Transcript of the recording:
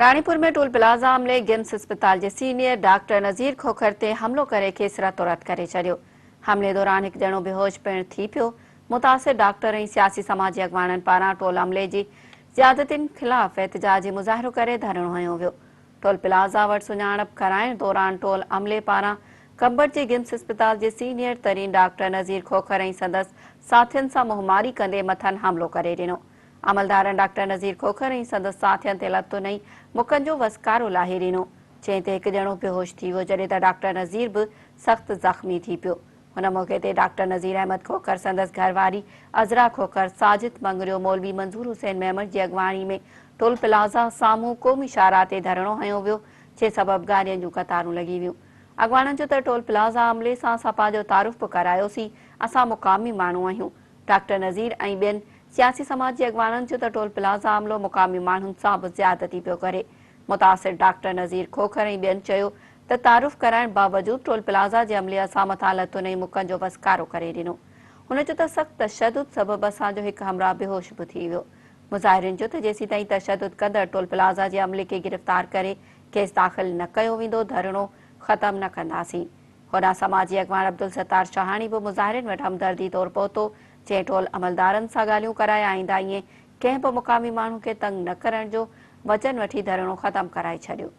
Ranipur ۾ tool plaza عملي GIMS اسپتال جي سينيئر ڊاڪٽر نذير کوکر تي حملو ڪري کيس رتورت ڪري ڇڏيو. حملي دوران هڪ ڄڻو بيهوش پڻ ٿي پيو. متاثر ڊاڪٽر ۽ سياسي سماجي اڳواڻن پاران ٽول عملي جي زيادتين خلاف احتجاجي مظاهرو ڪري ڌرڻو هنيو ويو. ٽول پلازا وٽ سڃاڻپ ڪرائڻ دوران ٽول عملي پاران قمبر جي گمس اسپتال جي سينيئر ترين ڊاڪٽر نذير کوکر ۽ سندس ساٿين سان منهن ماري ڪندي مٿن حملو ڪري ڏنو. عملدارن ڊاڪٽر نذير کوکر ۽ سندس ساٿين تي لتون ۽ مڪن جو وسڪارو لاهي ڏنو، جنهن تي هڪ ڄڻو بيهوش ٿي ويو، جڏهن ته ڊاڪٽر نذير به سخت زخمي ٿي پيو. ان موقعي تي ڊاڪٽر نذير احمد کوکر، سندس گهر واري عذرا کوکر، ساجد مڱريو، مولوي منظور حسين ميمڻ جي اڳواڻي ۾ ٽول پلازا سامهون قومي شاهراهه تي ڌرڻو هنيو ويو، جنهن سبب گاڏين جون قطارون لڳي ويون. اڳواڻن چيو ته ٽول پلازا عملي سان اسان پنهنجو تعارف به ڪرايوسين، اسان مقامي ماڻهو آهيون، ڊاڪٽر نذير ۽ ٻين سياسي سماجي اڳواڻن چيو ته ٽول پلازا عملو مقامي ماڻهن سان به زيادتي پيو ڪري. متاثر ڊاڪٽر نذير کوکر ۽ ٻين چيو ته تعارف ڪرائڻ باوجود ٽول پلازا جي عملي اسان مٿان لتن ۽ مڪن جو وسڪارو ڪري ڏنو. هن چيو ته سخت تشدد سبب اسان جو هڪ همراهه بيهوش به ٿي ويو. مظاهرين چيو ته جيسيتائين تشدد ڪندڙ ٽول پلازا جي عملي کي گرفتار ڪري ڪيس داخل نه ڪيو ويندو ڌرڻو ختم نه ڪنداسين. هوڏانهن سماجي اڳواڻ عبدالستار شاهاڻي به مظاهرين وٽ همدردي طور پهتو، جنهن ٽول عملدارن سان ڳالهيون ڪرائي آئنده ائين ڪنهن به مقامي ماڻهو کي تنگ نه ڪرڻ جو وچن وٺي ڌرڻو ختم ڪرائي ڇڏيو.